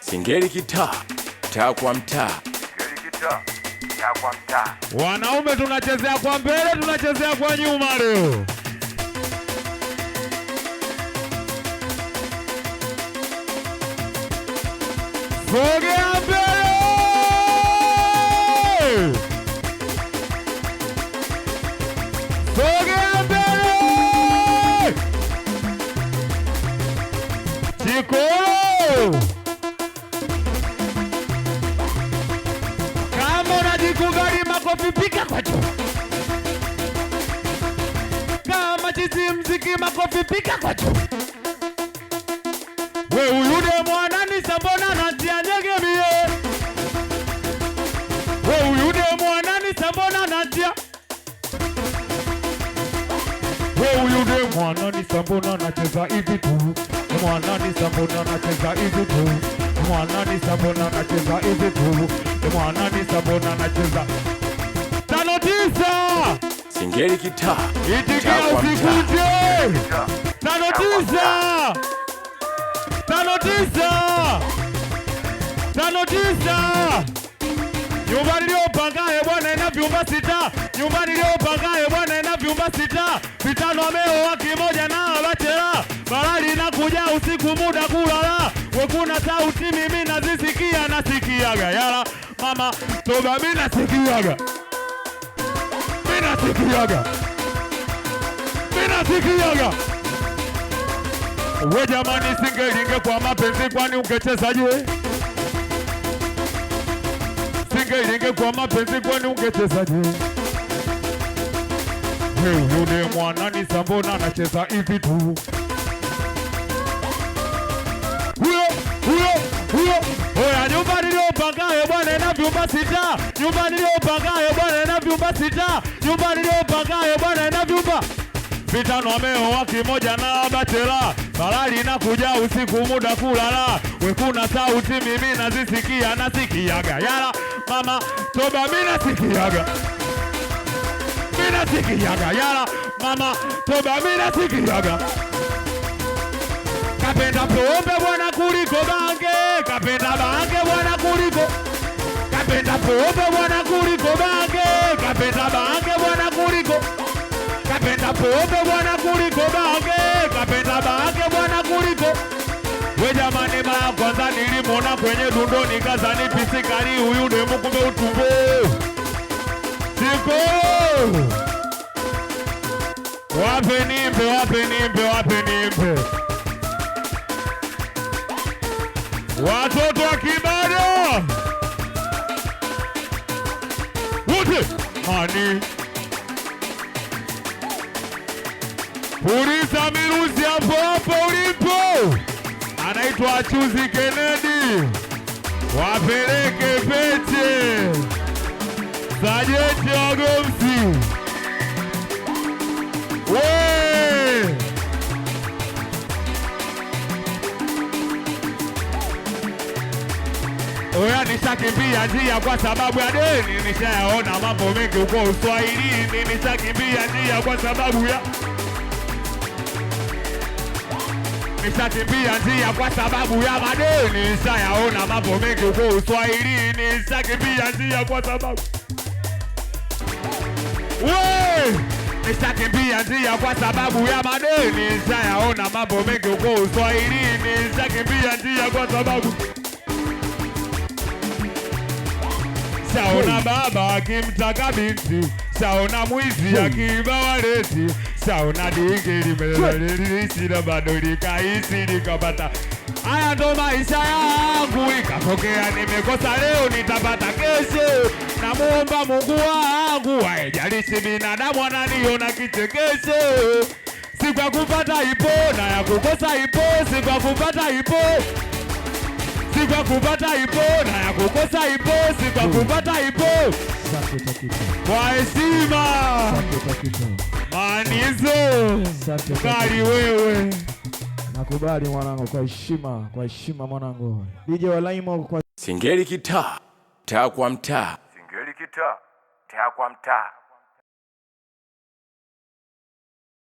Singeli kitaa, taa kwa mtaa. Wanaume tunachezea kwa mbele, tunachezea kwa nyuma leo. Sogea mbele! Sogea mbele! Chikolo! Kama unajikubali makofi piga kwa juu. Kama chizi mziki makofi piga kwa juu. We huyu de mwanani sambona natia nyegemie. We huyu de mwanani sambona natia. We huyu de mwanani sambona nacheza hivi tu. Mwanani sambona nacheza hivi tu. Mwanani sambona nacheza hivi tu. Mwanani sambona nacheza. 59. Singeli kitaa, Itikia taa kwa mtaa. usikuje. 59. 59. 59. Nyumba niliyopangaye bwana ina vyumba 6. Nyumba niliyopangaye bwana ina vyumba 6. Vitano ameoa kimoja na bachela. Balali inakuja usiku muda kulala. Wekuna sauti mimi nazisikia, nasikiaga yala. Mama toba mimi nasikiaga. Mimi nasikiaga. Mimi nasikiaga. We jamani, singelinge kwa mapenzi, kwani ungechezaje? Singelinge kwa mapenzi, kwani ungechezaje? We huyu ni mwanani sambona anacheza hivi tu. Huyo huyo huyo. Oya, nyumba niliyopangayo bwana ina vyumba 6. Nyumba niliyopangayo bwana ina vyumba 6. Nyumba niliyopangayo bwana ina vyumba vitano, ameoa kimoja na bachela. Balali inakuja usiku muda kulala. We kuna sauti mimi nazisikia, nasikiaga yala. Mama toba mimi nasikiaga. Mimi nasikiaga yala. Mama toba mimi nasikiaga. Kapenda pombe bwana kuliko bange, kapenda bange bwana kuliko, kapenda pombe bwana kuliko bange, kapenda bange bwana kuliko, kapenda pombe bwana kuliko bange, kapenda bange bwana kuliko. We jamani, mara kwanza nilimwona kwenye dundo nikazani pisikali huyu demu, kumbe utumbo. Siko wape nimpe, wape nimpe, wape nimpe. Watoto wa Kibada wote mani puliza miruzi hapo hapo ulipo, anaitwa Chuzi Kennedy, wapeleke peche Sajenti Wagomsi we Oya, nishakimbia njia kwa sababu ya deni, nishayaona mambo mengi huko Uswahilini. Nishakimbia njia kwa sababu ya nishakimbia njia kwa sababu ya madeni, nishayaona mambo mengi huko Uswahilini. Nishakimbia njia kwa sababu we nishakimbia njia kwa sababu ya madeni, nishayaona mambo mengi huko Uswahilini. Nishakimbia njia kwa sababu shaona baba akimtaka binti, shaona mwizi akiiba waleti, shaona dingi limelelisi bado likaisi likapata. Haya ndo maisha yangu, ikatokea nimekosa leo nitapata kesho. Namuomba Mungu wangu, haijalishi binadamu ananiona kichekesho. Siku ya kupata ipo na ya kukosa ipo, siku ya kupata ipo, siku ya kupata ipo na ya kukosa ipo, siku ya kupata ipo. Asante Takito. Kwa heshima Asante Takito. Manizo Asante kali Takito. wewe. Nakubali mwanangu, kwa heshima, kwa heshima mwanangu. DJ Walaimo kwa Singeli kitaa, taa kwa mtaa. Singeli kitaa, taa kwa mtaa.